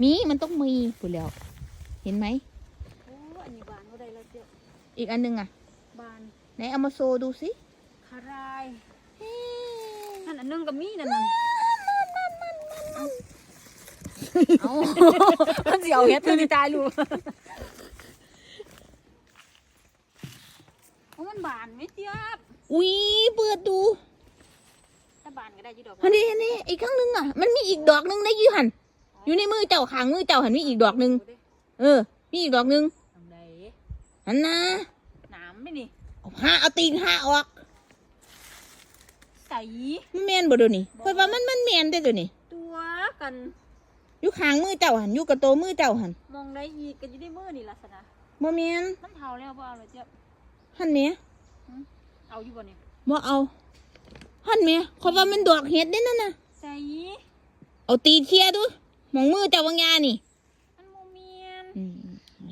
ມີ ມັນຕ້ອງມີພຸ້ນແຫຼ້ວ ເຫັນໄໝ? ໂອ້ ອັນນີ້ບານບໍ່ໄດ້ແລ້ວເຈົ້າ. ອີກອັນໜຶ່ງອະ? ບານ. ໄຫນເອົາມາໂຊດູຊິ? ຄາຣາຍ. ເອີ ນັ້ນອັນໜຶ່ງກໍມີນັ້ນນະ. ເອົາ ມັນຊິເອົາເຮັດເທື່ອນີ້ຕາຍລູກ. ໂອ້ ມັນບານແມ່ເຈັບ. ອຸ້ຍ ເປີດດູ. ແຕ່ບານກໍໄດ້ຢູ່ດອກ. ຫັ້ນເດ້ ຫັ້ນເດ້ ອີກຂ້າງໜຶ່ງອະ ມັນມີອີກດອກໜຶ່ງໃນຢູ່ຫັ້ນ. ຢູ່ໃນມືເຈົ້າ ຂ້າງມືເຈົ້າຫັ້ນມີອີກດອກໜຶ່ງ. ເອີ ມີອີກດອກໜຶ່ງ. ອັນໃດ? ຫັ້ນນະ. ໜາມໄໝນີ້? ເອົາຫາ ເອົາຕີນຫາອອກ. ໃສ? ມັນແມ່ນບໍ່ໂດນີ້? ຂ້ອຍວ່າມັນ ມັນແມ່ນເດ້ໂດນີ້. ຕົວກັນ. ຢູ່ຂ້າງມືເຈົ້າຫັ້ນ ຢູ່ກັບໂຕມືເຈົ້າຫັ້ນ. ໝ່ອງໃດອີກ? ກໍຢູ່ໃນມືນີ້ລະຊັ້ນນະ. ບໍ່ແມ່ນ. ມັນເຖົ້າແລ້ວ ບໍ່ເອົາລະເຈັບ. ຫັ້ນແໝ. ຫື? ເອົາຢູ່ບໍ່ນີ້? ບໍ່ເອົາ. ຫັ້ນແໝ. ຂ້ອຍວ່າມັນດອກເຫັດເດ້ນັ້ນນະ. ໃສ? ເອົາຕີນເຄຍດູ ໝ່ອງມືເຈົ້າວາງຢານີ້. ມັນບໍ່ແມ່ນ. ອືມ.